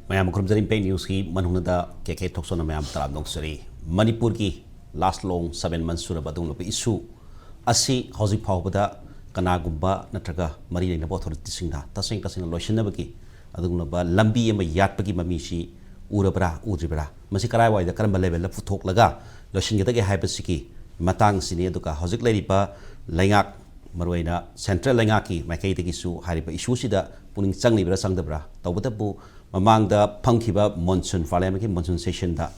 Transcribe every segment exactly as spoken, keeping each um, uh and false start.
ꯃꯌꯥꯝ ꯈꯨꯔꯨꯝꯖꯔꯤ꯫ ꯏꯝꯄꯦꯛ ꯅ꯭ꯌꯨꯁꯀꯤ ꯃꯅꯨꯡꯗ ꯀꯦ ꯀꯦ ꯊꯣꯛꯆꯣꯅ ꯃꯌꯥꯝ ꯇꯔꯥꯝ ꯅꯣꯛꯆꯔꯤ꯫ ꯃꯅꯤꯄꯨꯔꯒꯤ ꯂꯥꯁ ꯂꯣꯡ ꯁꯕꯦꯟ ꯃꯟ ꯁꯨꯔꯕ ꯑꯗꯨꯒꯨꯝꯂꯕ ꯏꯁꯨ ꯑꯁꯤ ꯍꯧꯖꯤꯛ ꯐꯥꯎꯕꯗ ꯀꯅꯥꯒꯨꯝꯕ ꯅꯠꯇ꯭ꯔꯒ ꯃꯔꯤ ꯂꯩꯅꯕ ꯑꯣꯊꯣꯔꯤꯇꯤꯁꯤꯡꯅ ꯇꯁꯦꯡ ꯇꯁꯦꯡꯅ ꯂꯣꯏꯁꯤꯟꯅꯕꯒꯤ ꯑꯗꯨꯒꯨꯝꯂꯕ ꯂꯝꯕꯤ ꯑꯃ ꯌꯥꯠꯄꯒꯤ ꯃꯃꯤꯁꯤ ꯎꯔꯕ꯭ꯔꯥ, ꯎꯗ꯭ꯔꯤꯕ꯭ꯔꯥ? ꯃꯁꯤ ꯀꯔꯥꯏꯋꯥꯏꯗ, ꯀꯔꯝꯕ ꯂꯦꯚꯦꯜꯗ ꯄꯨꯊꯣꯛꯂꯒ ꯂꯣꯏꯁꯤꯟꯒꯗꯒꯦ ꯍꯥꯏꯕꯁꯤꯒꯤ ꯃꯇꯥꯡꯁꯤꯅꯤ꯫ ꯑꯗꯨꯒ ꯍꯧꯖꯤꯛ ꯂꯩꯔꯤꯕ ꯂꯩꯉꯥꯛ, ꯃꯔꯨꯑꯣꯏꯅ ꯁꯦꯟꯇ꯭ꯔꯦꯜ ꯂꯩꯉꯥꯛꯀꯤ ꯃꯥꯏꯀꯩꯗꯒꯤꯁꯨ ꯍꯥꯏꯔꯤꯕ ꯏꯁꯨꯁꯤꯗ ꯄꯨꯛꯅꯤꯡ ꯆꯪꯂꯤꯕ꯭ꯔꯥ, ꯆꯪꯗꯕ꯭ꯔꯥ? ꯇꯧꯕꯇꯕꯨ ꯃꯃꯥꯡꯗ ꯐꯝꯈꯤꯕ ꯃꯣꯟꯁꯨꯟ, ꯄꯥꯔꯂꯤꯌꯥꯃꯦꯟꯒꯤ ꯃꯣꯟꯁꯨꯟ ꯁꯦꯁꯟꯗ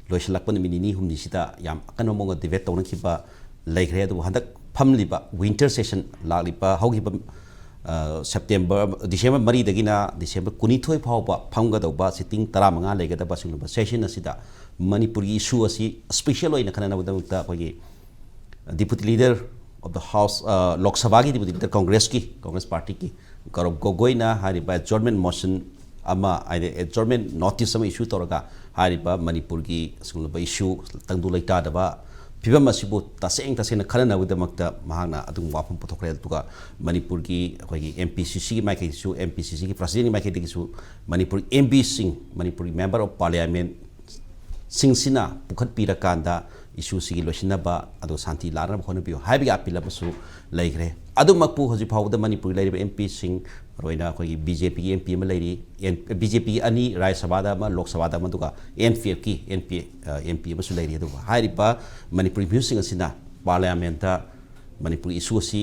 ꯂꯣꯏꯁꯤꯜꯂꯛꯄ ꯅꯨꯃꯤꯠ ꯅꯤꯅꯤ ꯍꯨꯝꯅꯤꯁꯤꯗ ꯌꯥꯝ ꯑꯀꯟꯕ ꯃꯑꯣꯡꯗ ꯗꯤꯕꯦꯠ ꯇꯧꯅꯈꯤꯕ ꯂꯩꯈ꯭ꯔꯦ꯫ ꯑꯗꯨꯕꯨ ꯍꯟꯗꯛ ꯐꯝꯂꯤꯕ ꯋꯤꯟꯇꯔ ꯁꯦꯁꯟ, ꯂꯥꯛꯂꯤꯕ ꯍꯧꯈꯤꯕ, ꯑ, ꯁꯦꯞꯇꯦꯝꯕꯔ, ꯗꯤꯁꯦꯝꯕꯔ ꯃꯔꯤꯗꯒꯤꯅ ꯗꯤꯁꯦꯝꯕꯔ ꯀꯨꯟꯅꯤꯊꯣꯏ ꯐꯥꯎꯕ ꯐꯝꯒꯗꯧꯕ, ꯁꯤꯇꯤꯡ ꯇꯔꯥꯃꯉꯥ ꯂꯩꯒꯗꯕ ꯑꯁꯤꯒꯨꯝꯂꯕ ꯁꯦꯁꯟ ꯑꯁꯤꯗ ꯃꯅꯤꯄꯨꯔꯒꯤ ꯏꯁꯨ ꯑꯁꯤ ꯁ꯭ꯄꯤꯁꯦꯜ ꯑꯣꯏꯅ ꯈꯟꯅꯅꯕꯒꯤꯗꯃꯛꯇ ꯑꯩꯈꯣꯏꯒꯤ Deputy Leader of the House, ꯑ, ꯂꯣꯛ ꯁꯚꯥꯒꯤ Deputy Leader, ꯀꯣꯡꯒ꯭ꯔꯦꯁꯀꯤ, ꯀꯣꯡꯒ꯭ꯔꯦꯁ ꯄꯥꯔꯇꯤꯒꯤ ꯒꯧꯔꯕ ꯒꯣꯒꯣꯏꯅ ꯍꯥꯏꯔꯤꯕ ꯑꯦꯗꯖꯣꯔꯟꯃꯦꯟ ꯃꯣꯁꯟ ꯑꯃ, ꯍꯥꯏꯗꯤ ꯑꯦꯗꯖꯣꯔꯟꯃꯦꯟ ꯅꯣꯇꯤꯁ ꯑꯃ ꯏꯁꯨ ꯇꯧꯔꯒ ꯍꯥꯏꯔꯤꯕ ꯃꯅꯤꯄꯨꯔꯒꯤ ꯑꯁꯤꯒꯨꯝꯂꯕ ꯏꯁꯨ, ꯇꯪꯗꯨ ꯂꯩꯇꯥꯗꯕ ꯐꯤꯕꯝ ꯑꯁꯤꯕꯨ ꯇꯁꯦꯡ ꯇꯁꯦꯡꯅ ꯈꯟꯅꯅꯕꯒꯤꯗꯃꯛꯇ ꯃꯍꯥꯛꯅ ꯑꯗꯨꯒꯨꯝꯕ ꯋꯥꯐꯝ ꯄꯨꯊꯣꯛꯈ꯭ꯔꯦ꯫ ꯑꯗꯨꯒ ꯃꯅꯤꯄꯨꯔꯒꯤ ꯑꯩꯈꯣꯏꯒꯤ ꯑꯦꯝ ꯄꯤ ꯁꯤ ꯁꯤꯒꯤ ꯃꯥꯏꯀꯩꯗꯁꯨ, ꯑꯦꯝ ꯄꯤ ꯁꯤ ꯁꯤꯒꯤ ꯄ꯭ꯔꯁꯤꯗꯦꯟꯒꯤ ꯃꯥꯏꯀꯩꯗꯒꯤꯁꯨ ꯃꯅꯤꯄꯨꯔ ꯑꯦꯝ ꯄꯤꯁꯤꯡ, ꯃꯅꯤꯄꯨꯔꯒꯤ Member of Parliament ꯁꯤꯡꯁꯤꯅ ꯄꯨꯈꯠꯄꯤꯔꯀꯥꯟꯗ ꯏꯁꯨꯁꯤꯒꯤ ꯂꯣꯏꯁꯤꯟꯅꯕ, ꯑꯗꯨꯒ ꯁꯥꯟꯇꯤ ꯂꯥꯛꯅꯕ ꯍꯣꯠꯅꯕꯤꯌꯨ ꯍꯥꯏꯕꯒꯤ ꯑꯄꯤꯜ ꯑꯃꯁꯨ ꯂꯩꯈ꯭ꯔꯦ꯫ ꯑꯗꯨꯃꯛꯄꯨ ꯍꯧꯖꯤꯛ ꯐꯥꯎꯕꯗ ꯃꯅꯤꯄꯨꯔꯒꯤ ꯂꯩꯔꯤꯕ ꯑꯦꯝ ꯄꯤꯁꯤꯡ, ꯃꯔꯨꯑꯣꯏꯅ ꯑꯩꯈꯣꯏꯒꯤ ꯕꯤ ꯖꯦ ꯄꯤꯒꯤ ꯑꯦꯝ ꯄꯤ ꯑꯃ ꯂꯩꯔꯤ, ꯑꯦꯟ-, ꯕꯤ ꯖꯦ ꯄꯤꯒꯤ ꯑꯅꯤ, ꯔꯥꯖ꯭ꯌ ꯁꯚꯥꯗ ꯑꯃ, ꯂꯣꯛ ꯁꯚꯥꯗ ꯑꯃ, ꯑꯗꯨꯒ ꯑꯦꯟ ꯄꯤ ꯑꯦꯐꯀꯤ ꯑꯦꯟ ꯄꯤ, ꯑ, ꯑꯦꯝ ꯄꯤ ꯑꯃꯁꯨ ꯂꯩꯔꯤ꯫ ꯑꯗꯨꯒ ꯍꯥꯏꯔꯤꯕ ꯃꯅꯤꯄꯨꯔꯤ ꯃꯤꯍꯨꯠꯁꯤꯡ ꯑꯁꯤꯅ ꯄꯥꯔꯂꯤꯌꯥꯃꯦꯟꯠꯇ ꯃꯅꯤꯄꯨꯔꯒꯤ ꯏꯁꯨ ꯑꯁꯤ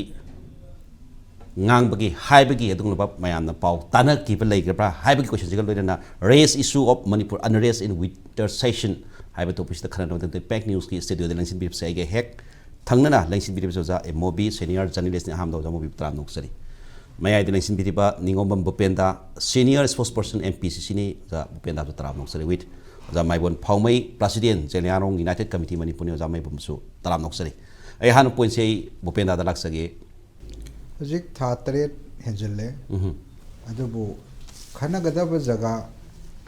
ꯉꯥꯡꯕꯒꯤ, ꯍꯥꯏꯕꯒꯤ ꯑꯗꯨꯒꯨꯝꯂꯕ ꯃꯌꯥꯝꯅ ꯄꯥꯎ ꯇꯥꯟꯅꯈꯤꯕ ꯂꯩꯈ꯭ꯔꯕ꯭ꯔꯥ ꯍꯥꯏꯕꯒꯤ ꯀꯣꯏꯁꯟꯁꯤꯒ ꯂꯣꯏꯅꯅ Raise Issue of Manipur Unrest in Winter Session ꯍꯥꯏꯕ ꯇꯣꯄꯤꯛꯁꯤꯗ ꯈꯟꯅꯅꯕ ꯏꯝꯄꯦꯛ ꯅ꯭ꯌꯨꯁꯀꯤ ꯁ꯭ꯇꯨꯗꯤꯑꯣꯗ ꯂꯦꯡꯁꯤꯟꯕꯤꯔꯤꯕꯁꯦ ꯑꯩꯒ ꯍꯦꯛ ꯊꯪꯅꯅ ꯂꯦꯡꯁꯤꯟꯕꯤꯔꯤꯕꯁꯦ ꯑꯣꯖꯥ ꯑꯦ ꯃꯣꯕꯤ, ꯁꯦꯅꯤꯌꯔ ꯖꯔꯅꯦꯂꯤꯁꯅꯤ꯫ ꯑꯍꯥꯟꯕꯗ ꯑꯣꯖꯥ ꯃꯣꯕꯤꯕꯨ ꯇꯔꯥꯝꯅ ꯑꯣꯛꯆꯔꯤ꯫ ꯃꯌꯥꯏꯗ ꯂꯦꯡꯁꯤꯟꯕꯤꯔꯤꯕ ꯅꯤꯉꯣꯝꯕꯝ ꯚꯨꯄꯦꯟꯗ, ꯁꯦꯅꯤꯌꯔ ꯁ꯭ꯄꯣꯛꯁꯄꯔꯁꯟ ꯑꯦꯝ ꯄꯤ ꯁꯤ ꯁꯤꯅꯤ꯫ ꯑꯣꯖꯥ ꯚꯨꯄꯦꯟꯗꯥꯕꯨ ꯇꯔꯥꯝꯅ ꯑꯣꯛꯆꯔꯤ꯫ With ꯑꯣꯖꯥ ꯃꯥꯏꯕꯣꯟ ꯐꯥꯎꯃꯩ, ꯄ꯭ꯔꯁꯤꯗꯦꯟ ꯖꯦꯂꯤꯌꯥꯡꯔꯣꯡ ꯌꯨꯅꯥꯏꯇꯦꯗ ꯀꯃꯤꯇꯤ ꯃꯅꯤꯄꯨꯔꯅꯤ꯫ ꯑꯣꯖꯥ ꯃꯥꯏꯕꯣꯟꯕꯨꯁꯨ ꯇꯔꯥꯝꯅ ꯑꯣꯛꯆꯔꯤ꯫ ꯑꯩ ꯑꯍꯥꯟꯕ ꯄꯣꯏꯟꯁꯦ ꯑꯩ ꯚꯨꯄꯦꯟꯗꯥꯗ ꯂꯥꯛꯆꯒꯦ꯫ ꯍꯧꯖꯤꯛ ꯊꯥ ꯇꯔꯦꯠ ꯍꯦꯟꯖꯤꯜꯂꯦ꯫ ꯎꯝꯍꯨꯝ꯫ ꯑꯗꯨꯕꯨ ꯈꯟꯅꯒꯗꯕ ꯖꯒꯥ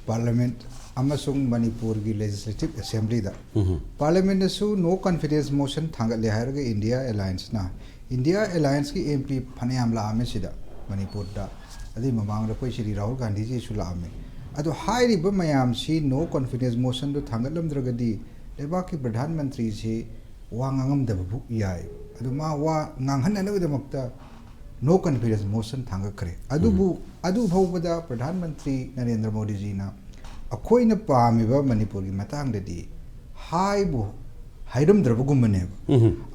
ꯄꯥꯔꯂꯤꯌꯥꯃꯦꯟꯠ ꯑꯃꯁꯨꯡ ꯃꯅꯤꯄꯨꯔꯒꯤ ꯂꯦꯖꯤꯁꯂꯦꯇꯤꯚ ꯑꯦꯁꯦꯝꯕ꯭ꯂꯤꯗ꯫ ꯎꯝꯍꯨꯝ꯫ ꯄꯥꯔꯂꯤꯌꯥꯃꯦꯟꯠꯅꯁꯨ no confidence motion ꯊꯥꯡꯒꯠꯂꯦ ꯍꯥꯏꯔꯒ ꯏꯟꯗꯤꯌꯥ ꯑꯦꯂꯥꯏꯟꯁꯅ, ꯏꯟꯗꯤꯌꯥ ꯑꯦꯂꯥꯏꯟꯁꯀꯤ ꯑꯦꯝ ꯄꯤ ꯐꯅꯌꯥꯝ ꯂꯥꯛꯑꯝꯃꯦ ꯁꯤꯗ, ꯃꯅꯤꯄꯨꯔꯗ꯫ ꯑꯗꯨꯏ ꯃꯃꯥꯡꯗ ꯑꯩꯈꯣꯏ ꯁ꯭ꯔꯤ ꯔꯥꯍꯨꯜ ꯒꯥꯟꯙꯤꯖꯤꯁꯨ ꯂꯥꯛꯑꯝꯃꯦ꯫ ꯑꯗꯣ ꯍꯥꯏꯔꯤꯕ ꯃꯌꯥꯝꯁꯤ no confidence motionꯗꯣ ꯊꯥꯡꯒꯠꯂꯝꯗ꯭ꯔꯒꯗꯤ ꯂꯩꯕꯥꯛꯀꯤ ꯄ꯭ꯔꯙꯥꯟ ꯃꯟꯇ꯭ꯔꯤꯁꯤ ꯋꯥ ꯉꯥꯡꯉꯝꯗꯕꯕꯨ ꯌꯥꯏ꯫ ꯑꯗꯨ ꯃꯥ ꯋꯥ ꯉꯥꯡꯍꯟꯅꯅꯕꯒꯤꯗꯃꯛꯇ no confidence motion ꯊꯥꯡꯒꯠꯈ꯭ꯔꯦ꯫ ꯑꯗꯨꯕꯨ ꯑꯗꯨ ꯐꯥꯎꯕꯗ ꯄ꯭ꯔꯙꯥꯟ ꯃꯟꯇ꯭ꯔꯤ ꯅꯔꯦꯟꯗ꯭ꯔ ꯃꯣꯗꯤꯖꯤꯅ ꯑꯩꯈꯣꯏꯅ ꯄꯥꯝꯃꯤꯕ ꯃꯅꯤꯄꯨꯔꯒꯤ ꯃꯇꯥꯡꯗꯗꯤ ꯍꯥꯏꯕꯨ ꯍꯥꯏꯔꯝꯗ꯭ꯔꯕꯒꯨꯝꯕꯅꯦꯕ꯫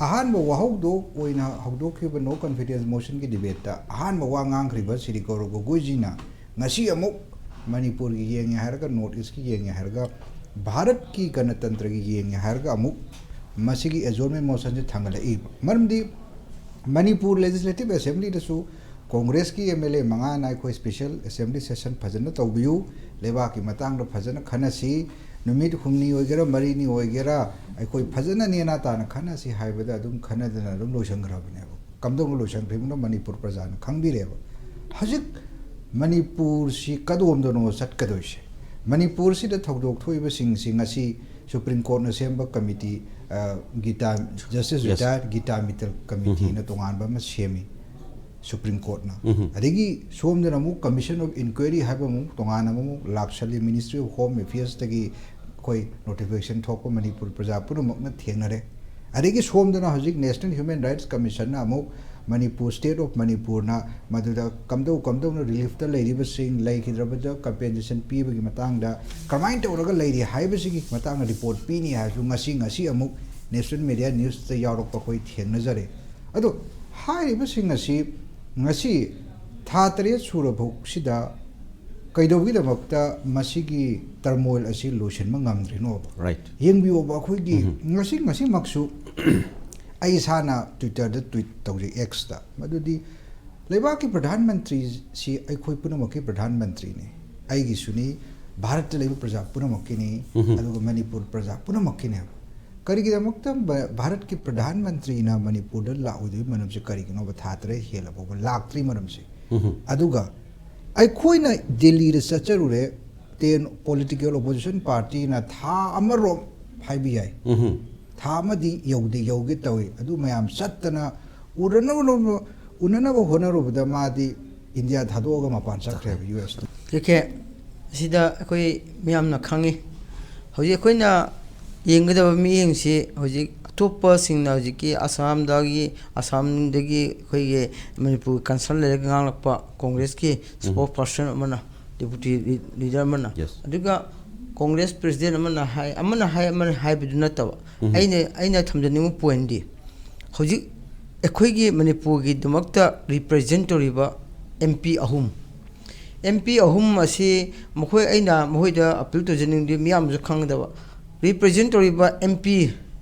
ꯑꯍꯥꯟꯕ ꯋꯥꯍꯧꯗꯣꯛ ꯑꯣꯏꯅ ꯍꯧꯗꯣꯛꯈꯤꯕ no confidence motionꯒꯤ debateꯇ ꯑꯍꯥꯟꯕ ꯋꯥ ꯉꯥꯡꯈ꯭ꯔꯤꯕ ꯁ꯭ꯔꯤ ꯒꯧꯔꯕ ꯒꯣꯒꯣꯏꯖꯤꯅ ꯉꯁꯤ ꯑꯃꯨꯛ ꯃꯅꯤꯄꯨꯔꯒꯤ ꯌꯦꯡꯉꯦ ꯍꯥꯏꯔꯒ, North Eastꯀꯤ ꯌꯦꯡꯉꯦ ꯍꯥꯏꯔꯒ, ꯚꯥꯔꯠꯀꯤ ꯒꯅꯇꯟꯇ꯭ꯔꯒꯤ ꯌꯦꯡꯉꯦ ꯍꯥꯏꯔꯒ ꯑꯃꯨꯛ ꯃꯁꯤꯒꯤ adjournment motionꯁꯦ ꯊꯥꯡꯒꯠꯂꯛꯏꯕ꯫ ꯃꯔꯝꯗꯤ ꯃꯅꯤꯄꯨꯔ Legislative Assemblyꯗꯁꯨ ꯀꯣꯡꯒ꯭ꯔꯦꯁꯀꯤ MLA ꯃꯉꯥꯅ ꯑꯩꯈꯣꯏ special assembly session ꯐꯖꯅ ꯇꯧꯕꯤꯌꯨ, ꯂꯩꯕꯥꯛꯀꯤ ꯃꯇꯥꯡꯗ ꯐꯖꯅ ꯈꯟꯅꯁꯤ, ꯅꯨꯃꯤꯠ ꯍꯨꯝꯅꯤ ꯑꯣꯏꯒꯦꯔꯥ, ꯃꯔꯤꯅꯤ ꯑꯣꯏꯒꯦꯔꯥ, ꯑꯩꯈꯣꯏ ꯐꯖꯅ ꯅꯦꯅꯥ ꯇꯥꯅ ꯈꯟꯅꯁꯤ ꯍꯥꯏꯕꯗ ꯑꯗꯨꯝ ꯈꯟꯅꯗꯅ ꯑꯗꯨꯝ ꯂꯣꯏꯁꯤꯟꯈ꯭ꯔꯕꯅꯦꯕ꯫ ꯀꯝꯗꯧꯅ ꯂꯣꯏꯁꯤꯟꯈ꯭ꯔꯤꯕꯅꯣ ꯃꯅꯤꯄꯨꯔ ꯄ꯭ꯔꯖꯥꯅ ꯈꯪꯕꯤꯔꯦꯕ꯫ ꯍꯧꯖꯤꯛ ꯃꯅꯤꯄꯨꯔꯁꯤ ꯀꯗꯣꯝꯗꯅꯣ ꯆꯠꯀꯗꯣꯏꯁꯦ? ꯃꯅꯤꯄꯨꯔꯁꯤꯗ ꯊꯧꯗꯣꯛ ꯊꯣꯛꯏꯕꯁꯤꯡꯁꯤ ꯉꯁꯤ Supreme Courtꯅ ꯁꯦꯝꯕ committee, ꯑ, Gita, Justice Yes. Retired Gita Mittal committeeꯅ ꯇꯣꯉꯥꯟꯕ ꯑꯃ ꯁꯦꯝꯃꯤ Supreme Courtꯅ꯫ ꯑꯗꯒꯤ ꯁꯣꯝꯗꯅ ꯑꯃꯨꯛ Commission of Inquiry ꯍꯥꯏꯕ ꯑꯃꯨꯛ ꯇꯣꯉꯥꯟꯅ ꯑꯃꯨꯛ ꯂꯥꯛꯁꯜꯂꯤ꯫ Ministry of Home Affairsꯇꯒꯤ ꯑꯩꯈꯣꯏ notification ꯊꯣꯛꯄ ꯃꯅꯤꯄꯨꯔ ꯄ꯭ꯔꯖꯥ ꯄꯨꯝꯅꯃꯛꯅ ꯊꯦꯡꯅꯔꯦ꯫ ꯑꯗꯒꯤ ꯁꯣꯝꯗꯅ ꯍꯧꯖꯤꯛ National Human Rights Commissionꯅ ꯑꯃꯨꯛ ꯃꯅꯤꯄꯨꯔ, State of ꯃꯅꯤꯄꯨꯔꯅ ꯃꯗꯨꯗ ꯀꯝꯗꯧ ꯀꯝꯗꯧꯅ reliefꯇ ꯂꯩꯔꯤꯕꯁꯤꯡ, ꯂꯩꯈꯤꯗ꯭ꯔꯕꯗ compensation ꯄꯤꯕꯒꯤ ꯃꯇꯥꯡꯗ ꯀꯔꯝꯍꯥꯏꯅ ꯇꯧꯔꯒ ꯂꯩꯔꯤ ꯍꯥꯏꯕꯁꯤꯒꯤ ꯃꯇꯥꯡꯗ report ꯄꯤꯅꯤ ꯍꯥꯏꯕꯁꯨ ꯉꯁꯤ, ꯉꯁꯤ ꯑꯃꯨꯛ National Media Newsꯇ ꯌꯥꯎꯔꯛꯄ ꯑꯩꯈꯣꯏ ꯊꯦꯡꯅꯖꯔꯦ꯫ ꯑꯗꯣ ꯍꯥꯏꯔꯤꯕꯁꯤꯡ ꯑꯁꯤ ꯉꯁꯤ ꯊꯥ ꯇꯔꯦꯠ ꯁꯨꯔꯐꯥꯎꯁꯤꯗ ꯀꯩꯗꯧꯕꯒꯤꯗꯃꯛꯇ ꯃꯁꯤꯒꯤ turmoil ꯑꯁꯤ ꯂꯣꯏꯁꯤꯟꯕ ꯉꯝꯗ꯭ꯔꯤꯅꯣꯕ? Right. ꯌꯦꯡꯕꯤꯌꯣꯕ, ꯑꯩꯈꯣꯏꯒꯤ ꯉꯁꯤ, ꯉꯁꯤꯃꯛꯁꯨ ꯑꯩ ꯏꯁꯥꯅ Twitterꯗ tweet ꯇꯧꯖꯩ, Xꯇ, ꯃꯗꯨꯗꯤ ꯂꯩꯕꯥꯛꯀꯤ ꯄ꯭ꯔꯙꯥꯟ ꯃꯟꯇ꯭ꯔꯤꯁꯤ ꯑꯩꯈꯣꯏ ꯄꯨꯝꯅꯃꯛꯀꯤ ꯄ꯭ꯔꯙꯥꯟ ꯃꯟꯇ꯭ꯔꯤꯅꯤ, ꯑꯩꯒꯤꯁꯨꯅꯤ, ꯚꯥꯔꯠꯇ ꯂꯩꯕ ꯄ꯭ꯔꯖꯥ ꯄꯨꯝꯅꯃꯛꯀꯤꯅꯤ, ꯑꯗꯨꯒ ꯃꯅꯤꯄꯨꯔ ꯄ꯭ꯔꯖꯥ ꯄꯨꯝꯅꯃꯛꯀꯤꯅꯦꯕ꯫ ꯀꯔꯤꯒꯤꯗꯃꯛꯇ ꯚ-, ꯚꯥꯔꯠꯀꯤ ꯄ꯭ꯔꯙꯥꯟ ꯃꯟꯇ꯭ꯔꯤꯅ ꯃꯅꯤꯄꯨꯔꯗ ꯂꯥꯛꯑꯣꯏꯗꯣꯏꯕ ꯃꯔꯝꯁꯦ ꯀꯔꯤꯒꯤꯅꯣꯕ? ꯊꯥ ꯇꯔꯦꯠ ꯍꯦꯜꯂ ꯐꯥꯎꯕ ꯂꯥꯛꯇ꯭ꯔꯤ ꯃꯔꯝꯁꯦ꯫ ꯑꯗꯨꯒ ꯑꯩꯈꯣꯏꯅ ꯗꯦꯜꯂꯤꯗ ꯆꯠꯆꯔꯨꯔꯦ, ten political opposition partyꯅ ꯊꯥ ꯑꯃꯔꯣꯝ ꯍꯥꯏꯕ ꯌꯥꯏ, ꯊꯥ ꯑꯃꯗꯤ ꯌꯧꯗꯦ, ꯌꯧꯒꯦ ꯇꯧꯏ꯫ ꯑꯗꯨ ꯃꯌꯥꯝ ꯆꯠꯇꯅ ꯎꯅꯅꯕ, ꯎꯅꯅꯕ ꯍꯣꯠꯅꯔꯨꯕꯗ ꯃꯥꯗꯤ ꯏꯟꯗꯤꯌꯥ ꯊꯥꯗꯣꯛꯑꯒ ꯃꯄꯥꯟ ꯆꯠꯈ꯭ꯔꯦꯕ, USꯇ꯫ ꯀꯦ ꯀꯦ, ꯑꯁꯤꯗ ꯑꯩꯈꯣꯏ ꯃꯤꯌꯥꯝꯅ ꯈꯪꯉꯤ꯫ ꯍꯧꯖꯤꯛ ꯑꯩꯈꯣꯏꯅ ꯌꯦꯡꯒꯗꯕ ꯃꯤꯠꯌꯦꯡꯁꯤ ꯍꯧꯖꯤꯛ ꯑꯇꯣꯞꯄꯁꯤꯡꯅ ꯍꯧꯖꯤꯛꯀꯤ ꯑꯁꯥꯝꯗꯒꯤ, ꯑꯁꯥꯝꯗꯒꯤ ꯑꯩꯈꯣꯏꯒꯤ ꯃꯅꯤꯄꯨꯔꯒꯤ ꯀꯟꯁꯔꯟ ꯂꯩꯔꯒ ꯉꯥꯡꯂꯛꯄ ꯀꯣꯡꯒ꯭ꯔꯦꯁꯀꯤ ꯎꯝ꯫ Spokesperson ꯑꯃꯅ, ꯗꯦꯄꯨꯇꯤ ꯂꯤ-, ꯂꯤꯗꯔ ꯑꯃꯅ, Yes. ꯑꯗꯨꯒ ꯀꯣꯡꯒ꯭ꯔꯦꯁ ꯄ꯭ꯔꯁꯤꯗꯦꯟ ꯑꯃꯅ ꯍꯥꯏ, ꯑꯃꯅ ꯍꯥꯏ, ꯑꯃꯅ ꯍꯥꯏꯕꯗꯨ ꯅꯠꯇꯕ, ꯎꯝ꯫ ꯑꯩꯅ, ꯑꯩꯅ ꯊꯝꯖꯅꯤꯡꯕ ꯄꯣꯏꯟꯗꯤ, ꯍꯧꯖꯤꯛ ꯑꯩꯈꯣꯏꯒꯤ ꯃꯅꯤꯄꯨꯔꯒꯤꯗꯃꯛꯇ ꯔꯤꯄ꯭ꯔꯖꯦꯟ ꯇꯧꯔꯤꯕ ꯑꯦꯝ ꯄꯤ ꯑꯍꯨꯝ, ꯑꯦꯝ ꯄꯤ ꯑꯍꯨꯝ ꯑꯁꯤ ꯃꯈꯣꯏ, ꯑꯩꯅ ꯃꯈꯣꯏꯗ ꯑꯄꯤꯜ ꯇꯧꯖꯅꯤꯡꯕꯗꯤ ꯃꯤꯌꯥꯝꯁꯨ ꯈꯪꯒꯗꯕ, ꯔꯤꯄ꯭ꯔꯖꯦꯟ ꯇꯧꯔꯤꯕ ꯑꯦꯝ ꯄꯤ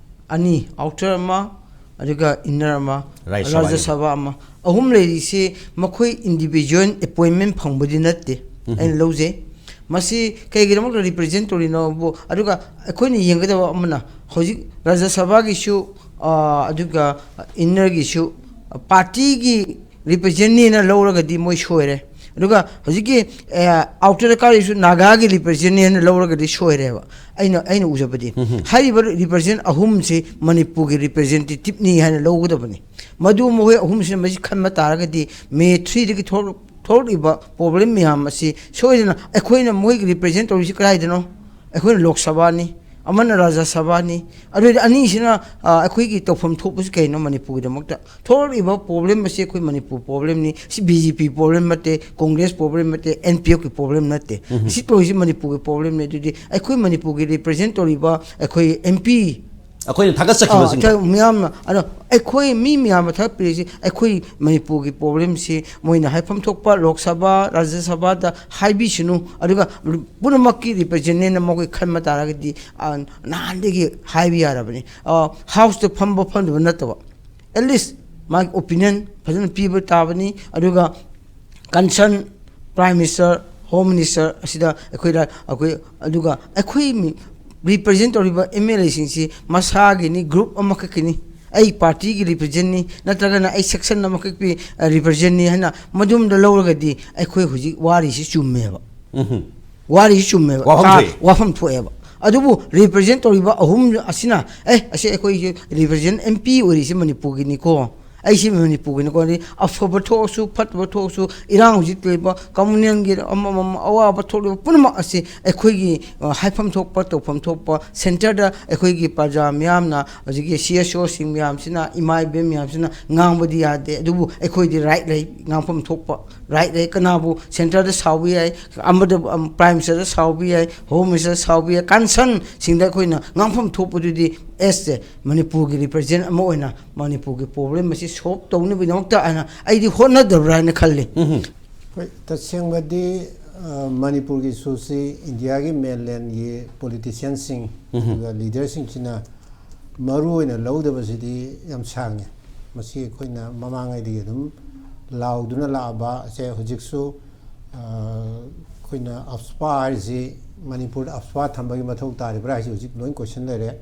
ꯑꯅꯤ, ꯑꯥꯎꯇꯔ ꯑꯃ, ꯑꯗꯨꯒ ꯏꯟꯅꯔ ꯑꯃ, ꯔꯥꯖ꯭ꯌ ꯁꯚꯥ ꯔꯥꯖ꯭ꯌ ꯑꯅꯤ꯫ ꯁꯚꯥ ꯑꯃ, ꯑꯍꯨꯝ ꯂꯩꯔꯤꯁꯤ ꯃꯈꯣꯏ ꯏꯟꯗꯤꯚꯤꯖꯨꯋꯦꯜ ꯑꯦꯄꯣꯏꯟꯃꯦꯟ ꯐꯪꯕꯗꯤ ꯅꯠꯇꯦ, ꯎꯝ꯫ ꯑꯩꯅ ꯂꯧꯖꯩ꯫ ꯃꯁꯤ ꯀꯩꯒꯤꯗꯃꯛꯇ ꯔꯤꯄ꯭ꯔꯖꯦꯟ ꯇꯧꯔꯤꯅꯣꯕꯨ, ꯑꯗꯨꯒ ꯑꯩꯈꯣꯏꯅ ꯌꯦꯡꯒꯗꯕ ꯑꯃꯅ, ꯍꯧꯖꯤꯛ ꯔꯥꯖ꯭ꯌ ꯁꯚꯥꯒꯤꯁꯨ, ꯑ, ꯑꯗꯨꯒ ꯏꯟꯅꯔꯒꯤꯁꯨ ꯄꯥꯔꯇꯤꯒꯤ ꯔꯤꯄ꯭ꯔꯖꯦꯟꯅꯦꯅ ꯂꯧꯔꯒꯗꯤ ꯃꯣꯏ ꯁꯣꯏꯔꯦ꯫ ꯑꯗꯨꯒ ꯍꯧꯖꯤꯛꯀꯤ, ꯑ, ꯑꯥꯎꯇꯔꯗ ꯀꯥꯔꯤꯁꯨ ꯅꯥꯒꯥꯒꯤ ꯔꯤꯄ꯭ꯔꯖꯦꯟꯅꯦꯅ ꯂꯧꯔꯒꯗꯤ ꯁꯣꯏꯔꯦꯕ꯫ ꯑꯩꯅ, ꯑꯩꯅ ꯎꯖꯕꯗꯤ ꯎꯝ꯫ ꯍꯥꯏꯔꯤꯕ ꯔꯤꯄ꯭ꯔꯖꯦꯟ ꯑꯍꯨꯝꯁꯤ ꯃꯅꯤꯄꯨꯔꯒꯤ ꯔꯤꯄ꯭ꯔꯖꯦꯟꯇꯦꯇꯤꯞꯅꯤ ꯍꯥꯏꯅ ꯂꯧꯒꯗꯕꯅꯤ꯫ ꯃꯗꯨ ꯃꯈꯣꯏ ꯑꯍꯨꯝꯁꯤꯅ ꯃꯁꯤ ꯈꯟꯕ ꯇꯥꯔꯒꯗꯤ ꯃꯦ ꯊ꯭ꯔꯤꯗꯒꯤ ꯊꯣꯛꯂꯛ-, ꯊꯣꯛꯂꯛꯂꯤꯕ ꯄ꯭ꯔꯣꯕ꯭ꯂꯦꯝ ꯃꯌꯥꯝ ꯑꯁꯤ ꯁꯣꯏꯗꯅ ꯑꯩꯈꯣꯏꯅ ꯃꯣꯏꯒꯤ ꯔꯤꯄ꯭ꯔꯖꯦꯟ ꯇꯧꯔꯤꯁꯤ ꯀꯗꯥꯏꯗꯅꯣ? ꯑꯩꯈꯣꯏꯅ ꯂꯣꯛ ꯁꯚꯥꯅꯤ, ꯑꯃꯅ ꯔꯥꯖ꯭ꯌ ꯁꯚꯥꯅꯤ, ꯑꯗꯨ ꯑꯣꯏꯔꯗꯤ ꯑꯅꯤꯁꯤꯅ, ꯑ, ꯑꯩꯈꯣꯏꯒꯤ ꯇꯧꯐꯝ ꯊꯣꯛꯄꯁꯤ ꯀꯩꯅꯣ ꯃꯅꯤꯄꯨꯔꯒꯤꯗꯃꯛꯇ? ꯊꯣꯛꯂꯛꯂꯤꯕ ꯄ꯭ꯔꯣꯕ꯭ꯂꯦꯝ ꯑꯁꯤ ꯑꯩꯈꯣꯏ ꯃꯅꯤꯄꯨꯔ ꯄ꯭ꯔꯣꯕ꯭ꯂꯦꯝꯅꯤ, ꯁꯤ ꯕꯤ ꯖꯦ ꯄꯤ ꯄ꯭ꯔꯣꯕ꯭ꯂꯦꯝ ꯅꯠꯇꯦ, ꯀꯣꯡꯒ꯭ꯔꯦꯁ ꯄ꯭ꯔꯣꯕ꯭ꯂꯦꯝ ꯅꯠꯇꯦ, ꯑꯦꯟ ꯄꯤ ꯑꯦꯐꯀꯤ ꯄ꯭ꯔꯣꯕ꯭ꯂꯦꯝ ꯅꯠꯇꯦ꯫ ꯎꯝ꯫ ꯁꯤ ꯇꯧꯔꯤꯁꯤ ꯃꯅꯤꯄꯨꯔꯒꯤ ꯄ꯭ꯔꯣꯕ꯭ꯂꯦꯝꯅꯤ꯫ ꯑꯗꯨꯗꯤ ꯑꯩꯈꯣꯏ ꯃꯅꯤꯄꯨꯔꯒꯤ ꯔꯤꯄ꯭ꯔꯖꯦꯟ ꯇꯧꯔꯤꯕ ꯑꯩꯈꯣꯏ ꯑꯦꯝ ꯄꯤ ꯑꯩꯈꯣꯏꯅ ꯊꯥꯒꯠꯆꯈꯤꯕꯁꯤꯡꯗꯣ꯫ ꯑ, ꯃꯌꯥꯝꯅ, ꯑꯗꯣ ꯑꯩꯈꯣꯏ ꯃꯤ ꯃꯌꯥꯝꯅ ꯊꯥꯒꯠꯄꯤꯔꯤꯁꯤ ꯑꯩꯈꯣꯏ ꯃꯅꯤꯄꯨꯔꯒꯤ ꯄ꯭ꯔꯣꯕ꯭ꯂꯦꯝꯁꯤ ꯃꯣꯏꯅ ꯍꯥꯏꯐꯝ ꯊꯣꯛꯄ ꯂꯣꯛ ꯁꯚꯥ, ꯔꯥꯖ꯭ꯌ ꯁꯚꯥꯗ ꯍꯥꯏꯕꯤꯁꯅꯨ, ꯑꯗꯨꯒ ꯄꯨꯝꯅꯃꯛꯀꯤ ꯔꯤꯄ꯭ꯔꯖꯦꯟꯇꯦꯟꯅ ꯃꯈꯣꯏ ꯈꯟꯕ ꯇꯥꯔꯒꯗꯤ, ꯑ, ꯅꯍꯥꯟꯗꯒꯤ ꯍꯥꯏꯕ ꯌꯥꯔꯕꯅꯤ꯫ ꯑ, ꯍꯥꯎꯁꯇ ꯐꯝꯕ ꯐꯝꯗꯕ ꯅꯠꯇꯕ, ꯑꯦꯠ ꯂꯤꯁ ꯃꯥꯒꯤ ꯑꯣꯄꯤꯅꯤꯌꯟ ꯐꯖꯅ ꯄꯤꯕ ꯇꯥꯕꯅꯤ꯫ ꯑꯗꯨꯒ concern prime minister, home minister ꯑꯁꯤꯗ ꯑꯩꯈꯣꯏꯗ, ꯑꯩꯈꯣꯏ, ꯑꯗꯨꯒ ꯑꯩꯈꯣꯏ ꯃꯤ-, ꯔꯤꯄ꯭ꯔꯖꯦꯟ ꯇꯧꯔꯤꯕ ꯑꯦꯝ ꯑꯦꯜ ꯑꯦꯁꯤꯡꯁꯤ ꯃꯁꯥꯒꯤꯅꯤ, ꯒ꯭ꯔꯨꯞ ꯑꯃꯈꯛꯀꯤꯅꯤ, ꯑꯩ ꯄꯥꯔꯇꯤꯒꯤ ꯔꯤꯄ꯭ꯔꯖꯦꯟꯅꯤ, ꯅꯠꯇ꯭ꯔꯒꯅ ꯑꯩ ꯁꯦꯛꯁꯟ ꯑꯃꯈꯛꯀꯤ, ꯑ, ꯔꯤꯄ꯭ꯔꯖꯦꯟꯅꯤ ꯍꯥꯏꯅ ꯃꯗꯨꯝꯗ ꯂꯧꯔꯒꯗꯤ ꯑꯩꯈꯣꯏ ꯍꯧꯖꯤꯛ ꯋꯥꯔꯤꯁꯤ ꯆꯨꯝꯃꯦꯕ꯫ ꯎꯝꯍꯨꯝ꯫ ꯋꯥꯔꯤꯁꯤ ꯆꯨꯝꯃꯦꯕ꯫ ꯋꯥꯐꯝ ꯀꯥ-, ꯊꯣꯛꯑꯦ꯫ ꯋꯥꯐꯝ ꯊꯣꯛꯑꯦꯕ꯫ ꯑꯗꯨꯕꯨ ꯔꯤꯄ꯭ꯔꯖꯦꯟ ꯇꯧꯔꯤꯕ ꯑꯍꯨꯝ ꯑꯁꯤꯅ, "ꯑꯦ, ꯑꯁꯤ ꯑꯩꯈꯣꯏꯒꯤ ꯔꯤꯄ꯭ꯔꯖꯦꯟ ꯑꯦꯝ ꯄꯤ ꯑꯣꯏꯔꯤꯁꯤ ꯃꯅꯤꯄꯨꯔꯒꯤꯅꯤꯀꯣ, ꯑꯩꯁꯤ ꯃꯅꯤꯄꯨꯔꯒꯤꯅꯤꯀꯣ, ꯑꯗꯩ ꯑꯐꯕ ꯊꯣꯛꯑꯁꯨ, ꯐꯠꯇꯕ ꯊꯣꯛꯑꯁꯨ, ꯏꯔꯥꯡ ꯍꯧꯖꯤꯛ ꯂꯩꯕ, ꯀꯝꯃꯨꯅꯦꯜꯒꯤ ꯑꯃꯃꯝ ꯑꯋꯥꯕ ꯊꯣꯛꯂꯤꯕ ꯄꯨꯝꯅꯃꯛ ꯑꯁꯤ ꯑꯩꯈꯣꯏꯒꯤ, ꯑ, ꯍꯥꯏꯐꯝ ꯊꯣꯛꯄ, ꯇꯧꯐꯝ ꯊꯣꯛꯄ, ꯁꯦꯟꯇꯔꯗ ꯑꯩꯈꯣꯏꯒꯤ ꯄ꯭ꯔꯖꯥ ꯃꯤꯌꯥꯝꯅ, ꯍꯧꯖꯤꯛꯀꯤ ꯁꯤ ꯑꯦꯁ ꯑꯣꯁꯤꯡ ꯃꯌꯥꯝꯁꯤꯅ, ꯏꯃꯥ ꯏꯕꯦꯟ ꯃꯌꯥꯝꯁꯤꯅ ꯉꯥꯡꯕꯗꯤ ꯌꯥꯗꯦ, ꯑꯗꯨꯕꯨ ꯑꯩꯈꯣꯏꯗꯤ ꯔꯥꯏꯠ ꯂꯩ, ꯉꯥꯡꯐꯝ ꯊꯣꯛꯄ ꯔꯥꯏꯠ ꯂꯩ꯫ ꯀꯅꯥꯕꯨ ꯁꯦꯟꯇꯔꯗ ꯁꯥꯎꯕ ꯌꯥꯏ, ꯑꯃꯗ, ꯑꯝ, ꯄ꯭ꯔꯥꯏꯝ ꯃꯤꯅꯤꯁꯇꯔꯗ ꯁꯥꯎꯕ ꯌꯥꯏ, ꯍꯣꯝ ꯃꯤꯅꯤꯁꯇꯔꯗ ꯁꯥꯎꯕ ꯌꯥꯏ, ꯀꯟꯁꯔꯟꯁꯤꯡꯗ ꯑꯩꯈꯣꯏꯅ ꯉꯥꯡꯐꯝ ꯊꯣꯛꯄꯗꯨꯗꯤ, ꯑꯦꯁ ꯑꯦ ꯃꯅꯤꯄꯨꯔꯒꯤ ꯔꯤꯄ꯭ꯔꯖꯦꯟ ꯑꯃ ꯑꯣꯏꯅ ꯃꯅꯤꯄꯨꯔꯒꯤ ꯄ꯭ꯔꯣꯕ꯭ꯂꯦꯝ ꯑꯁꯤ ꯁꯣꯜꯕ ꯇꯧꯅꯕꯒꯤꯗꯃꯛꯇ ꯍꯥꯏꯅ ꯑꯩꯗꯤ ꯍꯣꯠꯅꯗꯕ꯭ꯔꯥ ꯍꯥꯏꯅ ꯈꯜꯂꯤ꯫ ꯍꯣꯏ, ꯇꯁꯦꯡꯕꯗꯤ, ꯑ, ꯃꯅꯤꯄꯨꯔꯒꯤ ꯏꯁꯨꯁꯤ ꯏꯟꯗꯤꯌꯥꯒꯤ ꯃꯦꯟꯂꯦꯟꯒꯤ ꯄꯣꯂꯤꯇꯤꯁꯤꯌꯥꯟꯁꯤꯡ, ꯑꯗꯨꯒ ꯂꯤꯗꯔꯁꯤꯡꯁꯤꯅ ꯃꯔꯨ ꯑꯣꯏꯅ ꯂꯧꯗꯕꯁꯤꯗꯤ ꯌꯥꯝ ꯁꯥꯡꯉꯦ꯫ ꯃꯁꯤ ꯑꯩꯈꯣꯏꯅ ꯃꯃꯥꯡꯉꯩꯗꯒꯤ ꯑꯗꯨꯝ ꯂꯥꯎꯗꯨꯅ ꯂꯥꯛꯑꯕ ꯑꯁꯦ ꯍꯧꯖꯤꯛꯁꯨ, ꯑ, ꯑꯩꯈꯣꯏꯅ ꯑꯞꯁꯄꯥ ꯍꯥꯏꯔꯤꯁꯤ, ꯃꯅꯤꯄꯨꯔꯗ ꯑꯞꯁꯄꯥ ꯊꯝꯕꯒꯤ ꯃꯊꯧ ꯇꯥꯔꯤꯕ꯭ꯔꯥ ꯍꯥꯏꯁꯤ ꯍꯧꯖꯤꯛ ꯂꯣꯏ ꯀꯣꯏꯁꯟ ꯂꯩꯔꯦ꯫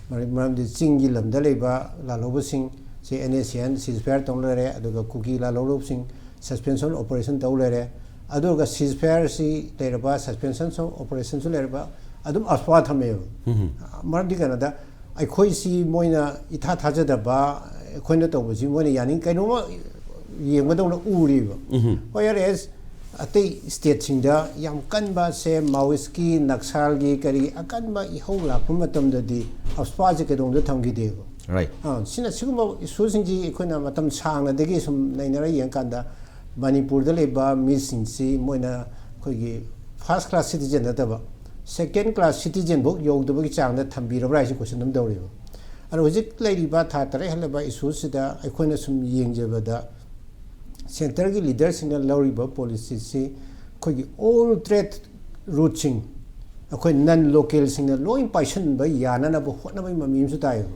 ꯃꯔꯝ-, ꯃꯔꯝꯗꯤ ꯆꯤꯡꯒꯤ ꯂꯝꯗ ꯂꯩꯕ ꯂꯥꯜꯍꯧꯕꯁꯤꯡꯁꯦ ꯑꯦꯟ ꯑꯦ ꯁꯤ ꯑꯦꯟ ꯁꯤꯖ ꯐꯥꯌꯔ ꯇꯧ ꯂꯩꯔꯦ, ꯑꯗꯨꯒ ꯀꯨꯀꯤ ꯂꯥꯜꯍꯧꯕꯁꯤꯡ ꯁꯁꯄꯦꯟꯁꯟ ꯑꯣꯄꯔꯦꯁꯟ ꯇꯧ ꯂꯩꯔꯦ꯫ ꯑꯗꯨꯒ ꯁꯤꯖ ꯐꯥꯌꯔꯁꯤ ꯂꯩꯔꯕ, ꯁꯁꯄꯦꯟꯁꯟ ꯑꯣꯄꯔꯦꯁꯟꯁꯨ ꯂꯩꯔꯕ, ꯑꯗꯨꯝ ꯑꯞꯁꯄꯥ ꯊꯝꯃꯦꯕ꯫ ꯃꯔꯝꯗꯤ ꯀꯩꯅꯣꯗ, ꯑꯩꯈꯣꯏꯁꯤ ꯃꯣꯏꯅ ꯏꯊꯥ ꯊꯥꯖꯗꯕ, ꯑꯩꯈꯣꯏꯅ ꯇꯧꯕꯁꯤ ꯃꯣꯏꯅ ꯌꯥꯅꯤꯡ ꯀꯩꯅꯣꯝꯃ ꯌꯦꯡꯕꯗꯧꯅ ꯎꯔꯤꯕ꯫ Whereas ꯑꯇꯩ ꯁ꯭ꯇꯦꯠꯁꯤꯡꯗ ꯌꯥꯝ ꯀꯟꯕ, ꯁꯦ, ꯃꯥꯑꯣꯏꯁꯀꯤ, ꯅꯛꯁꯜꯒꯤ ꯀꯔꯤ ꯑꯀꯟꯕ ꯏꯍꯧ ꯂꯥꯛꯄ ꯃꯇꯝꯗꯗꯤ ꯑꯞꯁꯄꯥꯁꯦ ꯀꯩꯗꯧꯅꯨꯡꯗ ꯊꯝꯈꯤꯗꯦꯕ꯫ Right. ꯑꯥ, ꯁꯤꯅ ꯁꯤꯒꯨꯝꯕ ꯏꯁꯨꯁꯤꯡꯁꯤ ꯑꯩꯈꯣꯏꯅ ꯃꯇꯝ ꯁꯥꯡꯅꯗꯒꯤ ꯁꯨꯝ ꯅꯩꯅꯔ ꯌꯦꯡꯀꯥꯟꯗ ꯃꯅꯤꯄꯨꯔꯗ ꯂꯩꯕ ꯃꯤꯁꯤꯡꯁꯤ ꯃꯣꯏꯅ ꯑꯩꯈꯣꯏꯒꯤ ꯐꯥꯔꯁ ꯀ꯭ꯂꯥꯁ ꯁꯤꯇꯤꯖꯦꯟ ꯅꯠꯇꯕ ꯁꯦꯀꯦꯟ ꯀ꯭ꯂꯥꯁ ꯁꯤꯇꯤꯖꯦꯟꯐꯧ ꯌꯧꯗꯕꯒꯤ ꯆꯥꯡꯗ ꯊꯝꯕꯤꯔꯕ꯭ꯔꯥ ꯍꯥꯏꯁꯤ ꯀꯣꯏꯁꯟ ꯑꯗꯨꯝ ꯇꯧꯔꯤꯕ꯫ ꯑꯗꯣ ꯍꯧꯖꯤꯛ ꯂꯩꯔꯤꯕ ꯊꯥ ꯇꯔꯦꯠ ꯍꯦꯜꯂꯕ ꯏꯁꯨꯁꯤꯗ ꯑꯩꯈꯣꯏꯅ ꯁꯨꯝ ꯌꯦꯡꯖꯕꯗ ꯁꯦꯟꯇꯔꯒꯤ ꯂꯤꯗꯔꯁꯤꯡꯅ ꯂꯧꯔꯤꯕ ꯄꯣꯂꯤꯁꯤꯁꯤ ꯑꯩꯈꯣꯏꯒꯤ ꯑꯣꯜ ꯇ꯭ꯔꯦꯗ ꯔꯨꯠꯁꯤꯡ ꯑꯩꯈꯣꯏ ꯅꯟ ꯂꯣꯀꯦꯜꯁꯤꯡꯅ ꯂꯣꯏ ꯄꯥꯏꯁꯤꯟꯕ ꯌꯥꯅꯅꯕ ꯍꯣꯠꯅꯕꯒꯤ ꯃꯃꯤ ꯑꯃꯁꯨ ꯇꯥꯏꯌꯦꯕ꯫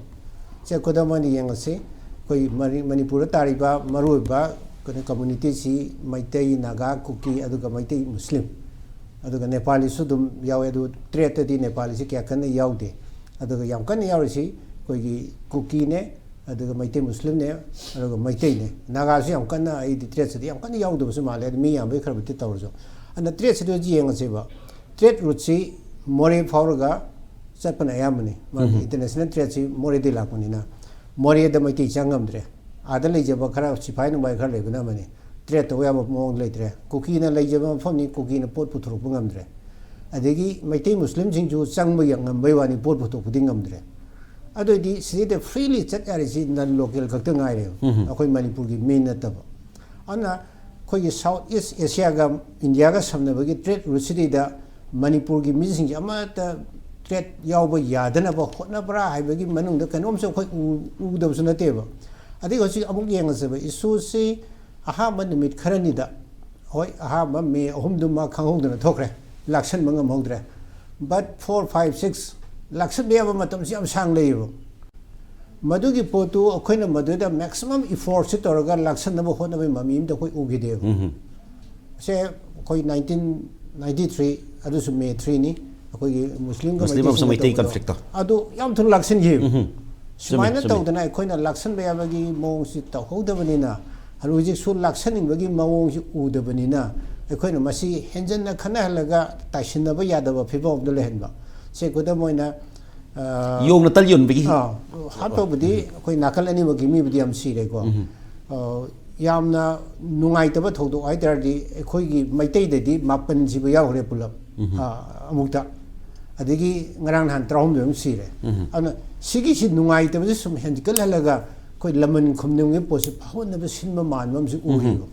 ꯁꯦ ꯈꯨꯗꯝ ꯑꯣꯏꯅ ꯌꯦꯡꯉꯁꯤ, ꯑꯩꯈꯣꯏ ꯃꯅꯤ-, ꯃꯅꯤꯄꯨꯔꯗ ꯇꯥꯔꯤꯕ ꯃꯔꯨꯑꯣꯏꯕ ꯀꯩꯅꯣ ꯀꯝꯃꯨꯅꯤꯇꯤꯁꯤ ꯃꯩꯇꯩ, ꯅꯥꯒꯥ, ꯀꯨꯀꯤ, ꯑꯗꯨꯒ ꯃꯩꯇꯩ ꯃꯨꯁꯂꯤꯝ, ꯑꯗꯨꯒ ꯅꯦꯄꯥꯂꯤꯁꯨ ꯑꯗꯨꯝ ꯌꯥꯎꯋꯦ꯫ ꯑꯗꯨ ꯇ꯭ꯔꯦꯗꯇꯗꯤ ꯅꯦꯄꯥꯂꯤꯁꯤ ꯀꯌꯥ ꯀꯟꯅ ꯌꯥꯎꯗꯦ꯫ ꯑꯗꯨꯒ ꯌꯥꯝ ꯀꯟꯅ ꯌꯥꯎꯔꯤꯁꯤ ꯑꯩꯈꯣꯏꯒꯤ ꯀꯨꯀꯤꯅꯦ, ꯑꯗꯨꯒ ꯃꯩꯇꯩ ꯃꯨꯁꯂꯤꯝꯅꯦ, ꯑꯗꯨꯒ ꯃꯩꯇꯩꯅꯦ꯫ ꯅꯥꯒꯥꯁꯨ ꯌꯥꯝ ꯀꯟꯅ ꯑꯩꯗꯤ ꯇ꯭ꯔꯦꯗꯁꯤꯗꯤ ꯌꯥꯝ ꯀꯟꯅ ꯌꯥꯎꯗꯕꯁꯨ ꯃꯥꯜꯂꯦ, ꯑꯗꯨ ꯃꯤ ꯌꯥꯝꯕꯩ ꯈꯔꯕꯨꯗꯤ ꯇꯧꯔꯁꯨ꯫ ꯑꯗꯨꯅ ꯇ꯭ꯔꯦꯗꯁꯤꯗ ꯌꯦꯡꯉꯁꯦꯕ, ꯇ꯭ꯔꯦꯗ ꯔꯨꯠꯁꯤ ꯃꯣꯔꯦ ꯐꯥꯎꯔꯒ ꯆꯠꯄꯅ ꯑꯌꯥꯝꯕꯅꯤ꯫ ꯃꯔꯝꯗꯤ ꯏꯟꯇꯔꯅꯦꯁꯅꯦꯜ ꯇ꯭ꯔꯦꯗꯁꯤ ꯃꯣꯔꯦꯗꯒꯤ ꯂꯥꯛꯄꯅꯤꯅ ꯃꯣꯔꯦꯗ ꯃꯩꯇꯩ ꯆꯪ ꯉꯝꯗ꯭ꯔꯦ꯫ ꯑꯥꯗ ꯂꯩꯖꯕ ꯈꯔ ꯁꯤꯐꯥꯏ ꯅꯨꯡꯐꯥꯏ ꯈꯔ ꯂꯩꯕꯅ ꯑꯃꯅꯤ, ꯇ꯭ꯔꯦꯠ ꯇꯧꯕ ꯌꯥꯕ ꯃꯑꯣꯡꯗ ꯂꯩꯇ꯭ꯔꯦ꯫ ꯀꯨꯀꯤꯅ ꯂꯩꯖꯕ ꯃꯐꯝꯅꯤ, ꯀꯨꯀꯤꯅ ꯄꯣꯠ ꯄꯨꯊꯣꯔꯛꯄ ꯉꯝꯗ꯭ꯔꯦ꯫ ꯑꯗꯒꯤ ꯃꯩꯇꯩ ꯃꯨꯁꯂꯤꯝꯁꯤꯡꯁꯨ ꯆꯪꯕ ꯌꯥ- ꯉꯝꯕꯩ ꯋꯥꯅꯤ, ꯄꯣꯠ ꯄꯨꯊꯣꯛꯄꯗꯤ ꯉꯝꯗ꯭ꯔꯦ꯫ ꯑꯗꯨꯑꯣꯏꯗꯤ ꯁꯤꯗꯩꯗ ꯐ꯭ꯔꯤꯂꯤ ꯆꯠ ꯌꯥꯔꯤꯁꯤ ꯅꯟ ꯂꯣꯀꯦꯜ ꯈꯛꯇ ꯉꯥꯏꯔꯦꯕ, ꯑꯩꯈꯣꯏ ꯃꯅꯤꯄꯨꯔꯒꯤ ꯃꯤ ꯅꯠꯇꯕ꯫ ꯑꯗꯨꯅ ꯑꯩꯈꯣꯏꯒꯤ ꯁꯥꯎꯠ ꯏꯁ ꯑꯦꯁꯤꯌꯥꯒ ꯏꯟꯗꯤꯌꯥꯒ ꯁꯝꯅꯕꯒꯤ ꯇ꯭ꯔꯦꯠ ꯔꯨꯠꯁꯤꯗꯩꯗ ꯃꯅꯤꯄꯨꯔꯒꯤ ꯃꯤꯁꯤꯡꯁꯦ ꯑꯃꯠꯇ ꯇ꯭ꯔꯦꯠ ꯌꯥꯎꯕ ꯌꯥꯗꯅꯕ ꯍꯣꯠꯅꯕ꯭ꯔꯥ ꯍꯥꯏꯕꯒꯤ ꯃꯅꯨꯡꯗ ꯀꯩꯅꯣꯝꯁꯨ ꯑꯩꯈꯣꯏ ꯎ- ꯎꯗꯕꯁꯨ ꯅꯠꯇꯦꯕ꯫ ꯑꯗꯒꯤ ꯍꯧꯖꯤꯛ ꯑꯃꯨꯛ ꯌꯦꯡꯉꯁꯦꯕ, ꯏꯁꯨꯁꯤ ꯑꯍꯥꯟꯕ ꯅꯨꯃꯤꯠ ꯈꯔꯅꯤꯗ, ꯍꯣꯏ, ꯑꯍꯥꯟꯕ ꯃꯦ ꯑꯍꯨꯝꯗꯨꯃ ꯈꯪꯍꯧꯗꯅ ꯊꯣꯛꯈ꯭ꯔꯦ, ꯂꯥꯛꯁꯟꯕ ꯉꯝꯍꯧꯗ꯭ꯔꯦ꯫ But four, five, six ꯂꯥꯛꯁꯟꯕ ꯌꯥꯕ ꯃꯇꯝꯁꯤ ꯌꯥꯝ ꯁꯥꯡ ꯂꯩꯌꯦꯕ꯫ ꯃꯗꯨꯒꯤ ꯄꯣꯠꯇꯨ ꯑꯩꯈꯣꯏꯅ ꯃꯗꯨꯗ ꯃꯦꯛꯁꯤꯃꯝ ꯏꯐꯣꯔꯠꯁꯤ ꯇꯧꯔꯒ ꯂꯥꯛꯁꯟꯅꯕ ꯍꯣꯠꯅꯕꯒꯤ ꯃꯃꯤ ꯑꯝꯇ ꯑꯩꯈꯣꯏ ꯎꯈꯤꯗꯦꯕ꯫ ꯁꯦ ꯑꯩꯈꯣꯏ ꯅꯥꯏꯟꯇꯤꯟ ꯅꯥꯏꯟꯇꯤ ꯊ꯭ꯔꯤ, ꯑꯗꯨꯁꯨ ꯃꯦ ꯊ꯭ꯔꯤꯅꯤ, ꯑꯩꯈꯣꯏꯒꯤ ꯃꯨꯁꯂꯤꯝꯒ ꯃꯨꯁꯂꯤꯝ ꯑꯃꯁꯨꯡ ꯃꯩꯇꯩꯁꯤꯡꯒ ꯃꯩꯇꯩ ꯇꯧꯕꯗꯣ, ꯀꯟꯐ꯭ꯂꯤꯛꯇꯣ꯫ ꯑꯗꯨ ꯌꯥꯝ ꯊꯨꯅ ꯂꯥꯛꯁꯤꯟꯈꯤꯕ꯫ ꯁꯨꯃꯥꯏꯅ ꯇꯧꯗꯅ ꯑꯩꯈꯣꯏꯅ ꯂꯥꯛꯁꯟꯕ ꯌꯥꯕꯒꯤ ꯃꯑꯣꯡꯁꯤ ꯇꯧꯍꯧꯗꯕꯅꯤꯅ, ꯍꯧꯖꯤꯛꯁꯨ ꯂꯥꯛꯁꯟꯅꯤꯡꯕꯒꯤ ꯃꯑꯣꯡꯁꯤ ꯎꯗꯕꯅꯤꯅ, ꯑꯩꯈꯣꯏꯅ ꯃꯁꯤ ꯍꯦꯟꯖꯟꯅ ꯈꯟꯅꯍꯜꯂꯒ ꯇꯥꯏꯁꯤꯟꯅꯕ ꯌꯥꯗꯕ ꯐꯤꯕꯝ ꯑꯃꯗ ꯂꯩꯍꯟꯕ꯫ ꯁꯦ ꯈꯨꯗꯝ ꯑꯣꯏꯅ, ꯑ, ꯌꯣꯡꯅ ꯇꯜ ꯌꯣꯟꯕꯒꯤ꯫ ꯑ, ꯍꯥꯠꯄꯕꯨꯗꯤ ꯑꯩꯈꯣꯏ ꯅꯥꯀꯜ ꯑꯅꯤꯃꯛꯀꯤ ꯃꯤꯕꯨꯗꯤ ꯌꯥꯝ ꯁꯤꯔꯦꯀꯣ꯫ ꯑ, ꯌꯥꯝꯅ ꯅꯨꯡꯉꯥꯏꯇꯕ ꯊꯧꯗꯣꯛ ꯍꯥꯏꯇꯥꯔꯗꯤ ꯑꯩꯈꯣꯏꯒꯤ ꯃꯩꯇꯩꯗꯗꯤ ꯃꯥꯄꯟ ꯁꯤꯕ ꯌꯥꯎꯈ꯭ꯔꯦ ꯄꯨꯂꯞ, ꯑ, ꯑꯃꯨꯛꯇ꯫ ꯑꯗꯒꯤ ꯉꯔꯥꯡ ꯅꯍꯥꯟ ꯇꯔꯥꯍꯨꯝꯗꯣꯏ ꯑꯃ ꯁꯤꯔꯦ꯫ ꯑꯗꯨꯅ ꯁꯤꯒꯤꯁꯤ ꯅꯨꯡꯉꯥꯏꯇꯕꯁꯤ ꯁꯨꯝ ꯍꯦꯟꯒꯠꯍꯜꯂꯒ ꯑꯩꯈꯣꯏ ꯂꯃꯟ ꯈꯨꯝꯅꯤꯡꯕꯒꯤ ꯄꯣꯠꯁꯤ ꯐꯥꯎꯍꯟꯅꯕ ꯁꯤꯟꯕ ꯃꯥꯟꯕ ꯑꯃꯁꯨ ꯎꯔꯤꯕ꯫